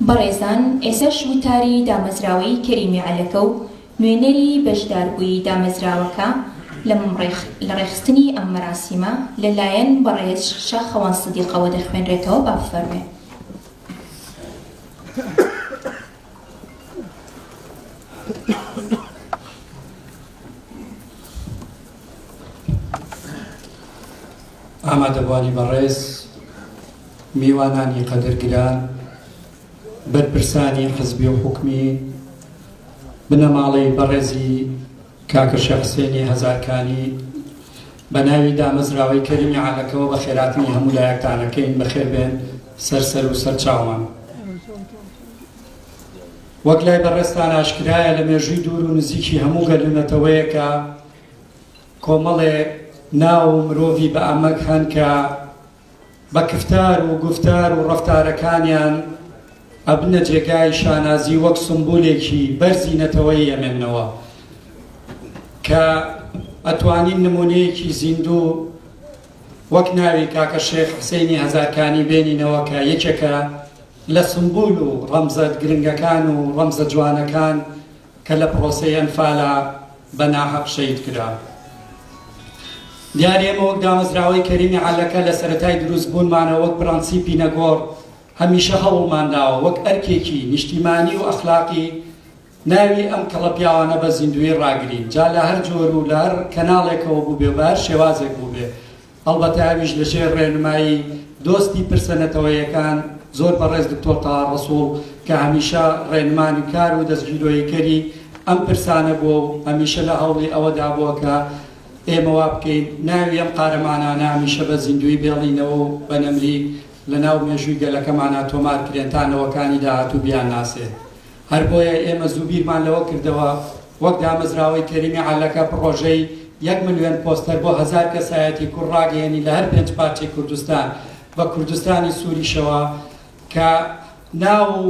بەڕێزان ئێسەش وتاری دامەزراوەی کەریمی عەلەکە و نوێنەری بەشداربووی دامەزراوەکە لە ڕێکخستنی ئەم مەراسیمە لە لایەن بەڕێز شاخەوان سدیقەوە دەخوێنرێتەوە با بفەرموێ. ئامادەبوانی بەڕێز، میوانانی قەدرگران، بەرپرسانی حزبی و حکومی، بنەماڵەی بەڕێزی کاکە شێخ حسێنی هەزارکانی، بە ناوی دامەزراوەی کەریمی عەلەکەوە بەخێراتنی هەموو لایەکتان ئەکەین، بەخێر بێن سەر سەر و سەر چاومان. وەک لای بەڕێزتان ئاشکرایە لە مێژووی دوور و نزیکی هەموو گەل و نەتەوەیەکە کۆمەڵێ ناو و مرۆڤی بە ئەمەک هەن کە بە کفتار و گوفتار و ڕەفتارەکانیان ئەبنە جێگای شانازی وەک سمبولێکی بەرزی نەتەوەیی ئەمێننەوە کە ئەتوانین نمونەیەکی زیندوو وەک ناوی کاکە شێخ حسینی هەزارکانی بێنینەوە کە یەکێکە لە سمبول و ڕەمزە گرنگەکان و ڕەمزە جوانەکان کە لە پڕۆسەی ئەنفالا بە ناحەق شەهید کرا. دیارە ئێمە وەک دامەزراوەی کەریمی عەلەکە لە سەرەتای دروست بوونمانەوە وەک پرەنسیپی نەگۆڕ هەمیشە هەوڵمان داوە وەک ئەرکێکی نیشتیمانی و ئەخلاقی ناوی ئەم کەڵە پیاوانە بە زیندوویی ڕاگرین جا لە هەر جۆر و لە هەر کەناڵێکەوە بووبێ و بە هەر شێوازێک بووبێ هەڵبەتە ئەویش لە ژێر ڕێنمایی دۆستی پرسە نەتەوەیەکان زۆر بەڕێز دکتۆر تەها ڕەسوڵ کە هەمیشە ڕێنمانیکار و دەستگیرۆییکەری ئەم پرسانە بووە و هەمیشە لە هەوڵی ئەوەدا بووە کە ئێمە وا بکەین ناوی ئەم قارەمانانە هەمیشە بە زیندوویی بێڵینەوە و بە نەمری لە ناو مێژووی گەلەکەمانا تۆمار کرێن تا نەوەکانی داهاتوو بیانناسێ. هەر بۆیە ئێمە زوو بیرمان لەوە کردەوە وەک دامەزراوەی کەریمی عەلەکە پڕۆژەی یەک ملوێن پۆستەر بۆ هەزار کەسایەتی کورد ڕاگەیەنین لە هەر پێنج پارچەی کوردستان بە کوردستانی سوریشەوە کە ناو و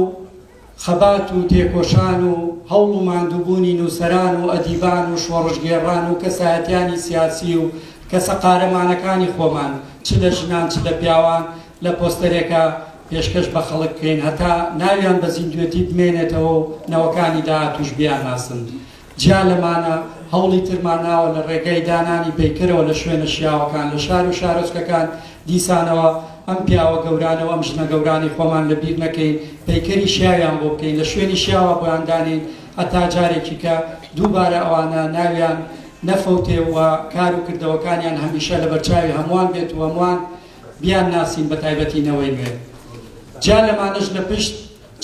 خەبات و تێکۆشان و هەوڵ و ماندووبوونی نووسەران و ئەدیبان و شۆڕشگێڕان و کەسایەتیانی سیاسی و کەسە قارەمانەکانی خۆمان چ لە ژنان چ لە پیاوان لە پۆستەرێکا پێشکەش بە خەڵک بکەین هەتا ناویان بە زیندوێتی بمێنێتەوە و نەوەکانی داهاتووش بیانناسن. جیا لەمانە هەوڵی ترمان ناوە لە ڕێگای دانانی پەیکەرەوە لە شوێنە شیاوەکان لە شار و شارۆچکەکان دیسانەوە ئەم پیاوە گەورانە و ئەم ژنە گەورانەی خۆمان لە بیر نەکەین پەیکەری شیاویان بۆ بکەین لە شوێنی شیاوە بۆیان دانێین هەتا جارێکیکە دووبارە ئەوانە ناویان نەفەوتێ و کار و کردەوەکانیان هەمیشە لەبەرچاوی هەمووان بێت و هەمووان بیانناسین بەتایبەتی نەوەی نوێ. جیا لەمانەش لە پشت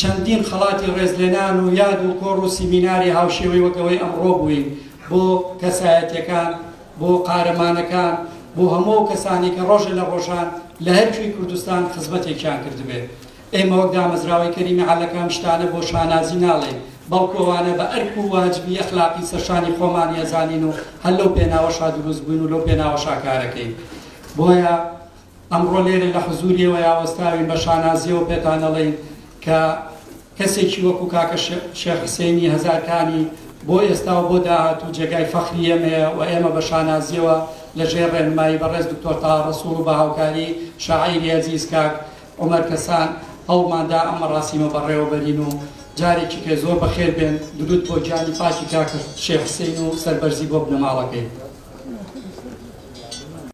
چەندین خەڵاتی ڕێزلێنان و یاد و کۆڕ و سیمیناری هاوشێوەی وەک ئەوەی ئەمڕۆ بووین بۆ کەسایەتیەکان، بۆ قارەمانەکان، بۆ هەموو ئەو کەسانەی کە ڕۆژێ لە ڕۆژان لە هەر کوێی کوردستان خزمەتێکیان کردبێ. ئێمە وەک دامەزراوەی کەریمی عەلەکە ئەم شتانە بۆ شانازی ناڵێین، بەڵکو ئەوانە بە ئەرک و واجبی ئەخلاقی سەرشانی خۆمانی ئەزانین و هەر لەو پێناوەشا دروست بووین و لەو پێناوەشا کارەکەین. بۆیە ئەمڕۆ لێرە لە حزوری ئێوەیا وەستاوین بە شانازیەوە پێتان ئەڵێین کە کەسێکی وەکو کاکە شێخ حسێنی هەزارکانی بۆ ئێستا و بۆ داهاتوو جێگای فەخری ئێمەیە و ئێمە بە شانازیەوە لە ژێر ڕێنمایی بەڕێز دکتۆر تەها ڕەسوڵ و بە هاوکاری شاعیری ئەزیز کاک عومەر کەسان هەوڵمان دا ئەم مەڕاسیمە بەڕێوە بەرین و جارێکی کە زۆر بەخێر بێن درود بۆ گیانی پاکی کاکە شێخ حسین و سەربەرزی بۆ بنەماڵەکەی.